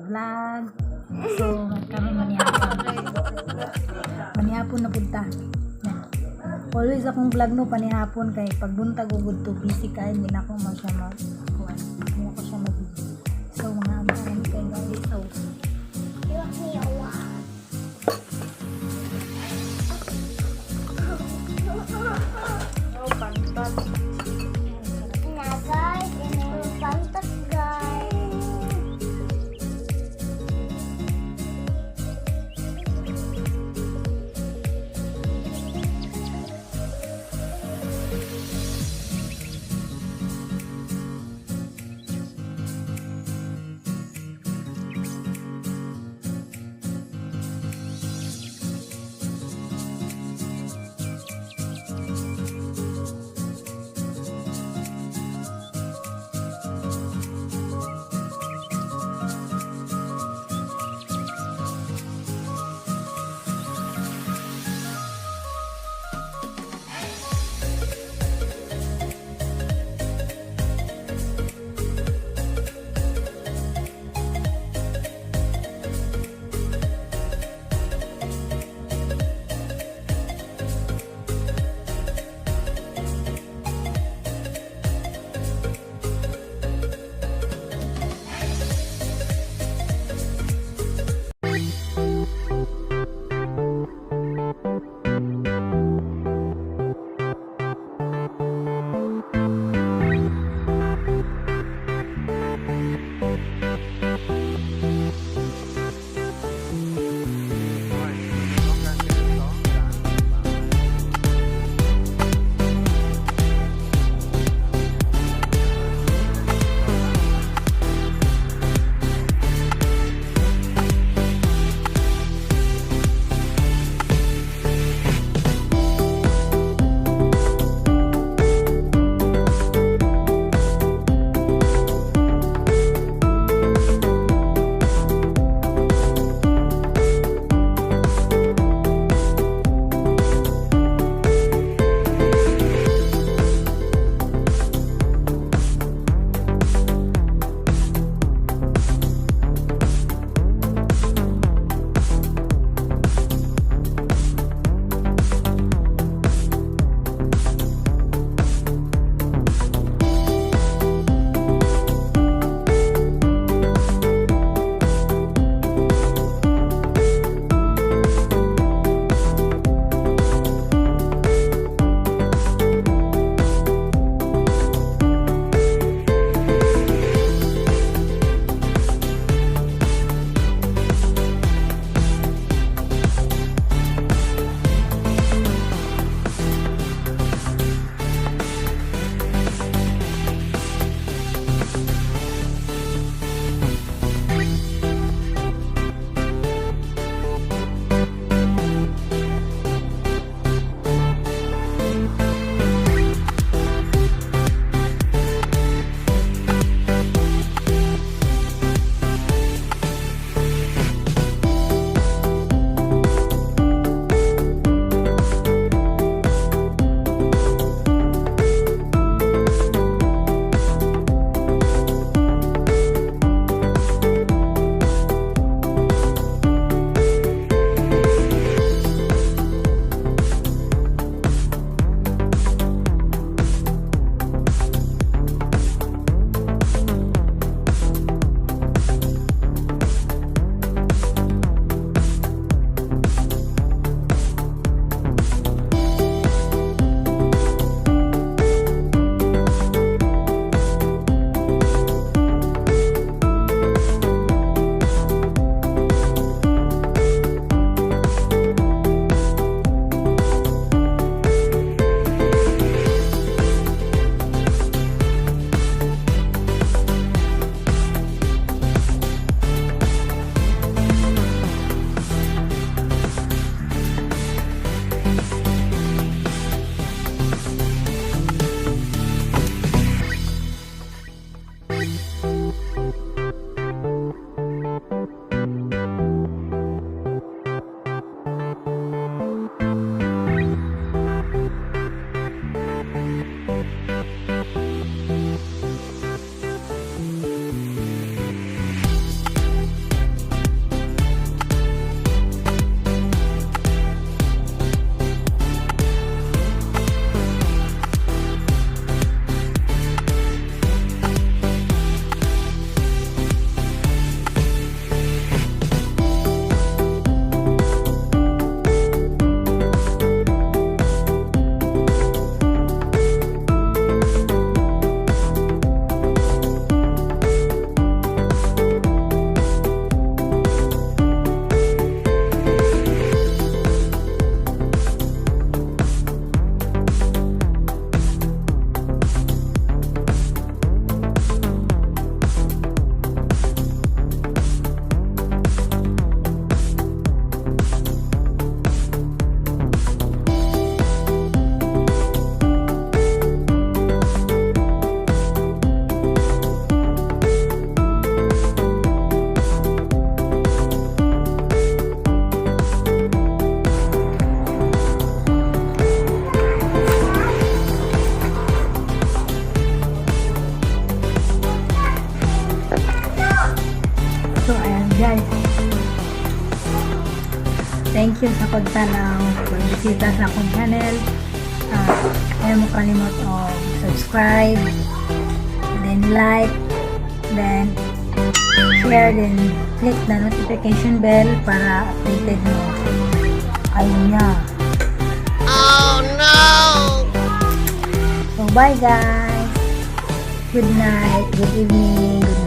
Vlog. So, karon manihapon. Manihapon na punta. Yan. Always akong vlog no panihapon kay pagbuntag ugod to busy kay hindi na ako man siya mag kuan. Hindi ako siya mag. So, mga ampuan kay guys. So, Oh, pantat. Na guys, ini yung pantat, guys. Thank you sa pagtanaw, pagbisita sa akong channel. Ayaw mo kalimot og subscribe, then like, then share, then click the notification bell para updated mo. Ayun niya. Oh no! So bye, guys! Good night, good evening, good